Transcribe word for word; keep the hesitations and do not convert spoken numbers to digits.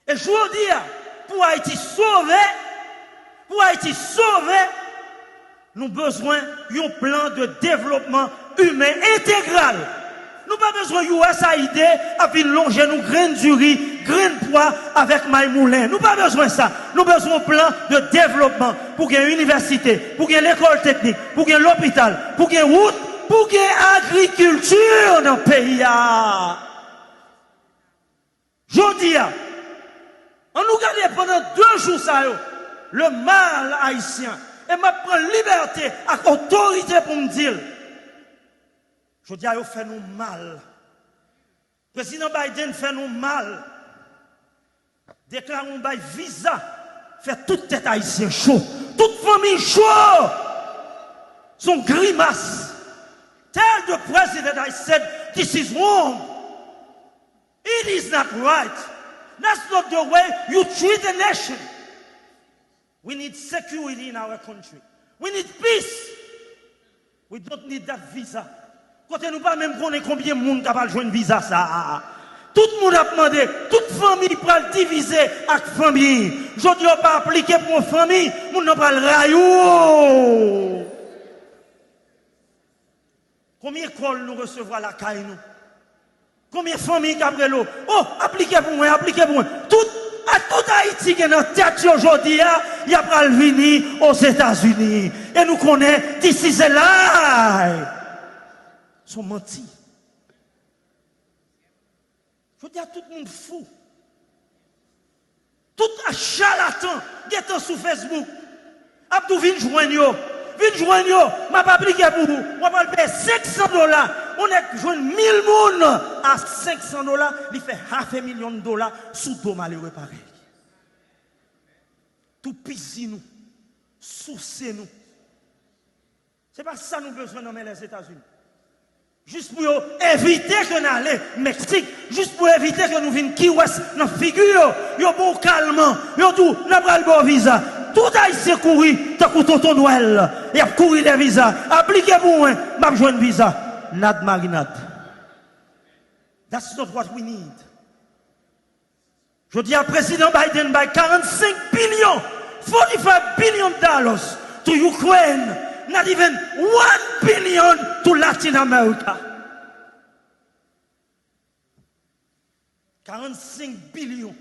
E jodi a, pou Ayiti sove, pou Ayiti sove, nou bezwen yon plan de devlopman imen entegral. Nou pa bezwen U S A I D ap vin lonje nou grenn diri, grenn pwa avèk may moulen. Nou pa bezwen sa. Nou bezwen yon plan de devlopman pou gen inivèsite, pou gen lekòl teknik, pou gen lopital, pou gen wout, pou gen agrikilti nan peyi a. Jodi a, ann nou gade pandan de jou sa yo, le mal ayisyen, e m ap pran libète ak otorite pou m di l. Jodi a, yo fè nou mal. Prezidan Biden fè nou mal. Deklare yon bay viza, fè tout tèt ayisyen cho. Tout fanmi cho. Se yon grimas. Tell the president I said this is wrong. It is not right. That's not the way you treat a nation. We need security in our country. We need peace. We don't need that visa. Kote nou pa menm konnen konbyen moun k ap al jwenn viza sa a. Tout moun ap mande, tout fanmi pral divize ak fanmi. Jodi a w pa aplike pou yon fanmi, moun nan pral rayi w. Konbyen kòl nou resevwa lakay nou? Konbyen fanmi k ap rele w? Oh, aplike pou mwen, aplike pou mwen. Tout, a tout Ayiti gen nan tèt yo jodi a, y ap pral vini Ozetazini. E nou konnen, this is a lie. Se yon manti. Jodi a, tout moun fou. Tout a chalatan gentan sou Facebook. Ap di w vin jwenn yo. Vin jwenn yo. M ap aplike pou ou. W ap al peye senk san dola. Yon nèg jwenn mil moun a senk san dola. Li fè half a million dola sou do malere parèy. Toupizi nou. Souse nou. Se pa sa nou bezwen nan men Lèzetazini. Jis pou yo evite ke n ale Meksik, jis pou evite ke nou vin Key West nan figi yo, yo ba w kalman, yo di w, "N a pral ba w viza." Tout Ayisyen kouri tankou Tonton Nwèl, y ap kouri dèyè viza. "Aplike pou mwen, m ap jwenn viza." Nad marinad. That's not what we need. Jodi a, Prezidan Biden bay karannsenk bilyon, forty-five billion dollars to Ukraine, not even one billion to Latin America. Karannsenk bilyon